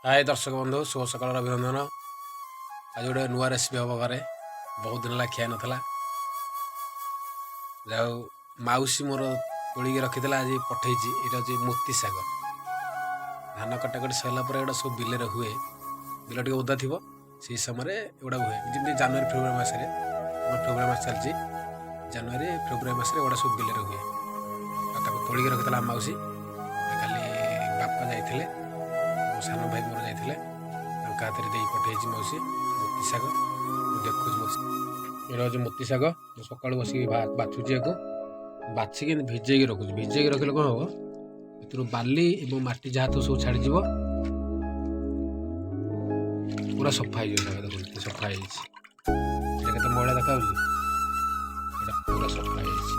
ହାଏ ଦର୍ଶକ ବନ୍ଧୁ, ଶୁଭ ସକାଳର ଅଭିନନ୍ଦନ। ଆଜି ଗୋଟେ ନୂଆ ରେସିପି ହେବ ଘରେ। ବହୁତ ଦିନ ହେଲା ଖିଆ ନଥିଲା। ଯାଉ ମାଉସୀ ମୋର ତୋଳିକି ରଖିଥିଲା, ଆଜି ପଠେଇଛି। ଏଇଟା ହେଉଛି ମୋତି ଶାଗ। ଧାନ କଟାକଟି ସରିଲା ପରେ ଏଗୁଡ଼ା ସବୁ ବିଲରେ ହୁଏ। ବିଲ ଟିକେ ଓଦା ଥିବ, ସେଇ ସମୟରେ ଏଗୁଡ଼ା ହୁଏ। ଯେମିତି ଜାନୁଆରୀ ଫେବୃଆରୀ ମାସରେ, ଆମର ଫେବୃଆରୀ ମାସ ଚାଲିଛି, ଜାନୁଆରୀ ଫେବୃଆରୀ ମାସରେ ଏଗୁଡ଼ା ସବୁ ବିଲରେ ହୁଏ। ଆଉ ତାକୁ ତୋଳିକି ରଖିଥିଲା ଆମ ମାଉସୀ। ଆଉ କାଲି ବାପା ଯାଇଥିଲେ, ମୋ ସାନ ଭାଇ ମୋର ଯାଇଥିଲେ, ତାଙ୍କ ହାତରେ ଦେଇ ପଠେଇଛି ମାଉସୀ ମୋତି ଶାଗ। ମୁଁ ଦେଖୁଛି ମୋତି। ଏଇଟା ହେଉଛି ମୋତି ଶାଗ। ମୁଁ ସକାଳୁ ବସିକି ବାଛୁଛି। ୟାକୁ ବାଛିକି ଏମିତି ଭିଜେଇକି ରଖୁଛି। ଭିଜେଇକି ରଖିଲେ କ'ଣ ହେବ? ଏଥିରୁ ବାଲି ଏବଂ ମାଟି ଯାହା ତ ସବୁ ଛାଡ଼ିଯିବ, ପୁରା ସଫା ହେଇଯିବ ଶାଗ। ଦେଖନ୍ତୁ କେତେ ସଫା ହେଇଯାଇଛି। ଏଇଟା କେତେ ମଇଳା ଦେଖାଯାଉଛି। ଏଇଟା ପୁରା ସଫା ହେଇଯାଇଛି।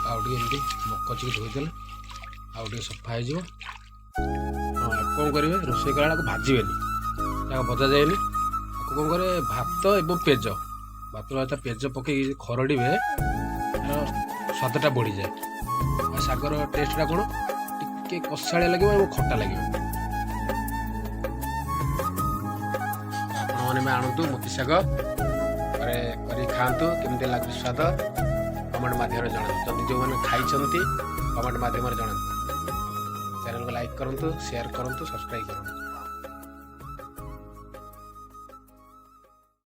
ଆଉ ଟିକେ ଏମିତି ମକଚିକି ଧୋଇଦେଲେ ଆଉ ଟିକେ ସଫା ହେଇଯିବ। ହଁ, ଆକୁ କ'ଣ କରିବେ? ରୋଷେଇ କଲା ବେଳକୁ ଭାଜିବେନି, ତାକୁ ଭଜା ଯାଏନି। ଆକୁ କ'ଣ କରିବେ? ଭାତ ଏବଂ ପେଜ, ଭାତ ସହିତ ପେଜ ପକେଇକି ଖରଡ଼ିବେ, ତାର ସ୍ୱାଦଟା ବଢ଼ିଯାଏ। ଆଉ ଶାଗର ଟେଷ୍ଟଟା କ'ଣ ଟିକେ କଷାଳିଆ ଲାଗିବ ଏବଂ ଖଟା ଲାଗିବ। ଆପଣମାନେ ବି ଆଣନ୍ତୁ ମୋତି ଶାଗ, ଘରେ କରିକି ଖାଆନ୍ତୁ। କେମିତି ଲାଗୁଛି ସ୍ୱାଦ, କମେଣ୍ଟ ମାଧ୍ୟମରେ ଜଣାନ୍ତୁ। ଯଦି ଯେଉଁମାନେ ଖାଇଛନ୍ତି, କମେଣ୍ଟ ମାଧ୍ୟମରେ ଜଣାନ୍ତୁ। ଚ୍ୟାନେଲକୁ ଲାଇକ୍ କରନ୍ତୁ, ସେୟାର କରନ୍ତୁ, ସବସ୍କ୍ରାଇବ୍ କରନ୍ତୁ।